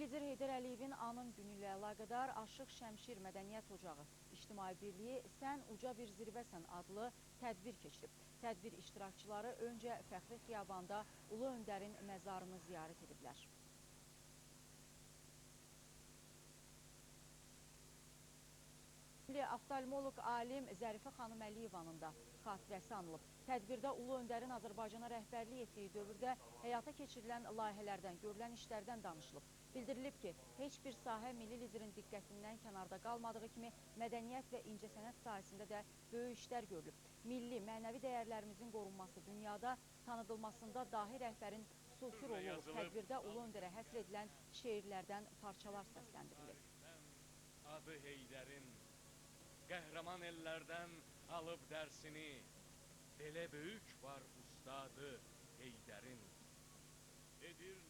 Lider Heydər Əliyevin anım günü ilə əlaqədar Aşıq Şəmşir Mədəniyyət Ocağı İctimai Birliyi Sən Uca Bir Zirvəsən adlı tədbir keçirib. Tədbir iştirakçıları öncə Fəxri Xiyabanda Ulu Öndərin məzarını ziyarət ediblər. Oftalmoloq alim Zərifə xanım Əliyevanın da xatirəsi anılıb. Tədbirdə Ulu Öndərin Azərbaycana rəhbərlik etdiyi dövrdə həyata keçirilən layihələrdən, görülən işlərdən danışılıb. Bildirilib ki, heç bir sahə milli liderin diqqətindən kənarda qalmadığı kimi mədəniyyət və incəsənət sahəsində də böyük işlər görülüb. Milli, mənəvi dəyərlərimizin qorunması, dünyada tanıdılmasında dahi rəhbərin xüsusi rolu olub. Tədbirdə Ulu Öndərə həsr edilən şeirlərdən parçalar səsləndirilib. Adı Heydərin, qəhrəman ellərdən alıb dərsini, belə böyük var ustadı Heydərin. Edir